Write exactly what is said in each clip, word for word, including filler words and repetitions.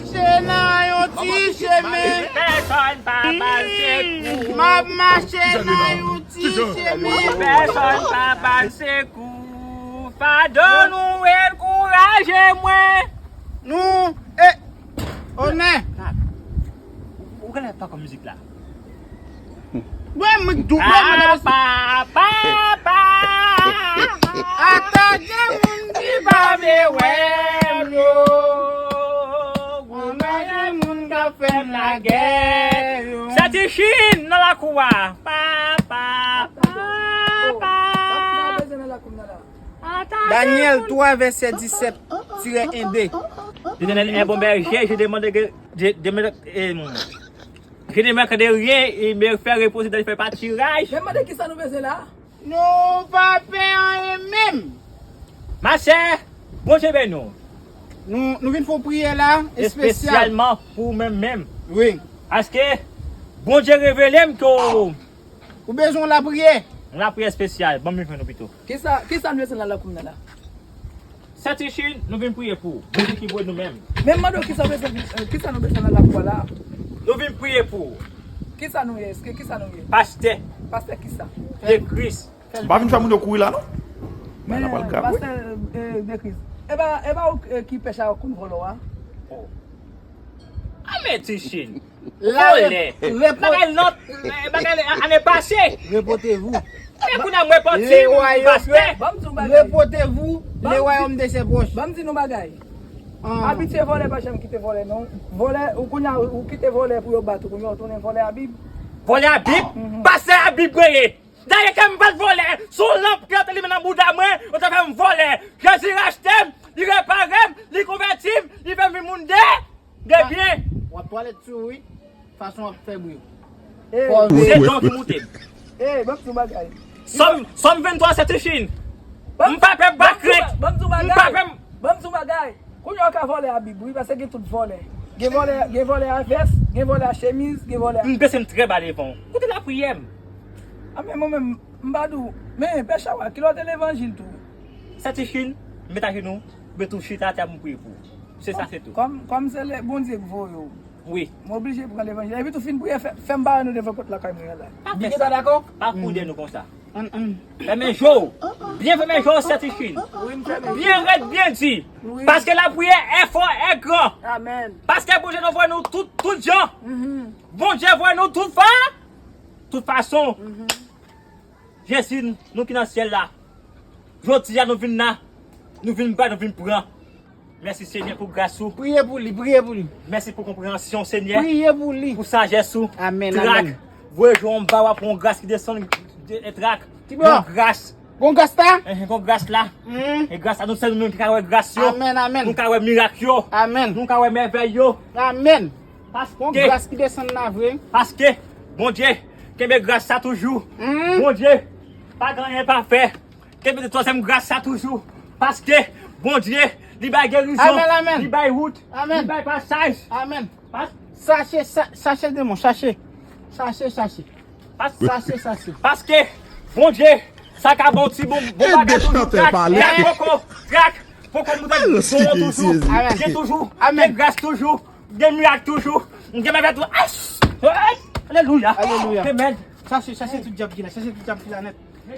Mache nan yon ti chemen. Pèsonn pa ban sekou. M ap mache nan yon ti chemen. Pèsonn pa ban sekou. Fado nou enkouraje mwen. Nou, e, onè. Ou genlè pa konn mizik la. Wè, mwen k dou, wè, mwen pa, pa, pa, pa. Atake moun ki pa vle wè m yo. Anmède moun k ap fè m lagè yo. Sètichine nan lakou a. Pa, pa, pa, pa. Danyèl twa, vèsè disèt tirè en, de. L'Éternel est bon berger, je demande que, je demande, eh, je ne manque de rien, il me fait reposer dans les verts pâturages. Men mande kisa nou bezwen la? Nou pa pè anyen menm. Machè, Bondye beni w. Nou, nou vin fè yon priyè la, espesyal. Espesyalman pou ou menm menm. Wi. Paske Bondye revele m ke w Ou bezwen yon lapriyè? Yon lapriyè espesyal. Ban m vin jwenn ou pito. Kisa, kisa nou bezwen nan lakou m nan la? Sètichine, nou vin priye pou ou. Bondye ki voye nou menm. Men m mande w kisa w bezwen, eh, kisa nou bezwen nan lakou a la? Nou vin priye pou ou. Kisa nou ye? Èske kisa nou ye? Pastè. Pastè kisa? De Kris. M pa vin fè moun yo kouri la, non. Men, pastè, eh, de Kris. E pa, e pa ou, eh, ki pèch a konn vòlò a? Oh. A men Tichine. Vòlè. Bagay lòt, bagay ane pase. Repote vou. Men kounye a m repanti m, pastè. Ban m di w bagay. Repote vou, le wayòm de se pwòch. Ban m di nou bagay. Abitye vòlè pa janm kite vòlè non. Vòlè, ou kounye a, ou kite vòlè pou yo bat ou, kounye a ou tounen vòlè a Bib. Vòlè a Bib? Pastè a Bib mwen ye. Dayè ke m pa t vòlè, se yon lanp ki rantre limen nan bouda mwen, yo te fè m vòlè. Jezi rachte m, li repare m, li konvèti m, li fè m vin moun de, de byen. W ap twalèt sou ou wi, fason w ap fè bri. Se don ki moute m. Ey, ban m di w bagay. Sòm, Sòm venntwa, Sètichine. M pa pè, m pa krent. M pa pè. Ban m di w bagay. Kounye a w ka vòlè a Bib wi, paske gen tout vòlè. Gen vòlè, gen vòlè a vès, gen vòlè a chemiz, gen vòlè a. M bese m trè ba devan w. Koute lapriyè m. A men mwen menm, m pa di w, men pè Chawa, ki lè w te levanjil tou? Sètichine, m met ajenou, m met ou chita atè a pou m priye pou ou. Se sa, se tou. Kòm, kòm se le Bondye k voye w. Wi. M oblije pran levanjil. Epi tou fin priye, fè, fè m bare nou devan pòt lakay mwen an la. Pa fè sa. Bib pa dakò? Pa koudè nou konsa. Fèmen je w. Byen fèmen je w, Sètichine. Byen rèd, byen di. Paske lapriyè è fò, è gran. Paske Bondye nou voye nou tout, tout jan. Bondye voye nou tout fa, tout fason. Jezi, nou ki nan syèl la. Jodi a nou vin la. Nou vin bay, nou vin pran. Mèsi, Senyè, pou gras ou. Priye pou li, priye pou li. Mèsi pou konpreyansyon, Senyè. Priye pou li. Pou sajès ou. Amèn, amèn. Trak. Voye je w anba, w ap pran yon gras ki desann, de, e trak. Yon gras. Gon gras la? Enhen, gon gras la. E gras la, nou sèl nou menm ki ka wè gras yo. Amèn, amèn. Nou ka wè mirak yo. Amèn. Nou ka wè mèvèy yo. Amèn. Paske gon gras ki desann la vre. Paske Bondye kenbe gras sa toujou. Bondye pa gen anyen pa fè. Kenbe twazyèm gras sa toujou. Paske Bondye, li bay gerizon, amèn, amèn, li bay wout, amèn, li bay pasaj. Amèn. Pas- Chache, sa- chache demon, chache. Chache, chache. Pas- Chache, chache. Paske Bondye, sa ka bon ti bon, bon bagay toujou. Trak, trak, poko, trak, poko moute. Amèn. Gen toujou, amèn, gen gras toujou. Gen mirak toujou. Gen mèvèy toujou. Alelouya. Alelouya. Amèn. Chache, chache tout dyab ki la. Chache tout dyab ki la nèt.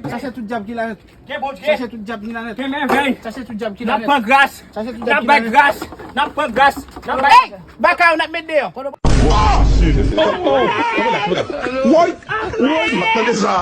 Chache tout dyab ki la nèt. Gen Bondye. Chache tout dyab ki la nèt. Gen mèvèy. Chache tout dyab ki la nèt. N ap pran gras. Chache tout dyab ki la nèt. N ap bay gras. N ap pran gras. N ap bay. Hey! Baka yo n ap met deyò. Woy! Woy! M ap tande sa.